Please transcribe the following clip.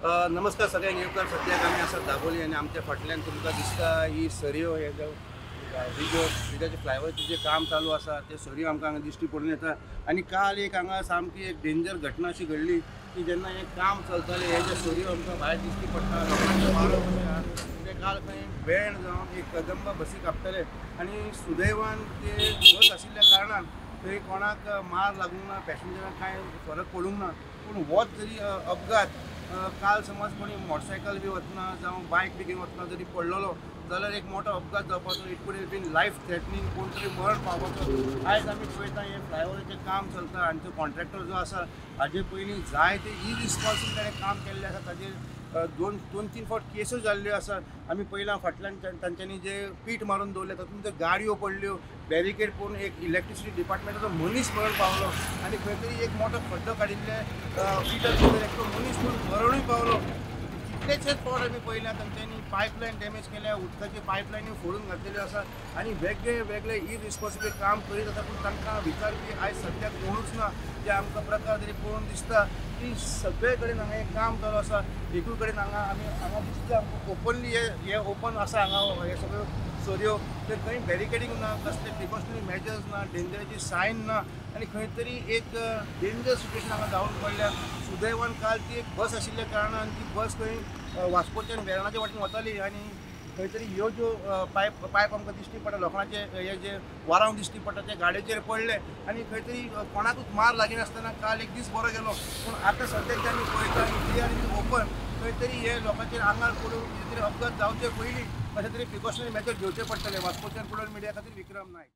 नमस्कार सगळ्यांक येवकार. सद्याक आमी आसा दाबोली आनी आमच्या फाटल्यान तुमकां दिसता ही सरयो, हे ब्रिजाचे फ्लायओवराचें जें काम चालू आसा ते सरयो आमकां हांगा दिश्टी पडून येता. आनी काल एक हांगा सामकी एक डेंजर घटना अशी घडली की जेन्ना हें काम चलतालें हे जे सरयो आमकां भायर दिश्टी पडटा, लोकांचे वारो कशें आहा ते काल खंय बेण जावन एक कदंबा बसी कापतले आनी सुदैवान ते बस आशिल्ल्या कारणान थंय कोणाक मार लागूंक ना, पॅसेंजरांक कांय फरक पडूंक ना. पूण होच जरी अपघात काल समज कोणी मोटरसायकल बी वतना जावं बायक बी घेवन वतना जरी पडलेलो जाल्यार एक मोठो अपघात जावपाचो, it could have been life threatening, कोण तरी मरण पावपाचो. आयज आमी पळयता हें फ्लायओवराचें काम चलता आनी तो कॉन्ट्रॅक्टर जो आसा हाजे पयलीं जायते इरिस्पॉन्सिबल ताणें काम केल्लें आसा. ताजेर दोन तीन फावट केस्यो जाल्ल्यो आसा. आमी पयलां फाटल्यान तांच्यांनी जे पीठ मारून दवरलें तातूंत त्यो गाडयो पडल्यो, बॅरिकेड पळोवन एक इलेक्ट्रिसिटी डिपार्टमेंटाचो मनीस मरण पावलो आनी खंय तरी एक मोठो खड्डो काडिल्ले पिटर भितर एकटो मनीस पूण मरणूय पावलो. कितलेशेच फावट आमी पळयल्या तांच्यांनी पायपलायन डॅमेज केल्या, उदकाची पायपलायनी फोडून घातलेल्यो आसा आनी वेगळे वेगळे इरिस्पॉन्सिबल काम करीत आसा. पूण तांकां विचारपी आयज सद्याक कोणूच ना. जे आमकां प्रकार तरी पळोवन दिसता की सगळे कडेन हांगा हें काम चालू आसा. एकूय कडेन हांगा आमी हांगा दिसता आमकां ओपनली हे ओपन आसा हांगा हे सगळ्यो सरयो, तर खंय बॅरिकेडींग ना, कसले प्रिकॉशनरी मेजर्स ना, डेंजराची सायन ना आनी खंय तरी एक डेंजर सिट्युएशन हांगा जावन पडल्या. सुदैवान काल ती एक बस आशिल्ल्या कारणान ती बस खंय वास्कोच्यान वेर्णाच्या वाटेन वताली आनी खंय तरी ह्यो ज्यो पायप आमकां दिश्टी पडटा, लोखणाचे हे जे वारांव दिश्टी पडटा ते गाडयेचेर पडले आनी खंय तरी कोणाकूच मार लागिनासतना काल एक दीस बरो गेलो. पूण आतां सद्याक जे आमी पळयता they are in open, खंय तरी हे लोकांचेर आंगार पडून कितें तरी अपघात जावचे पयलीं कशें तरी प्रिकॉशनरी मेजर घेवचे पडटले. वास्कोच्यान पुडल मिडिया खातीर विक्रम नायक.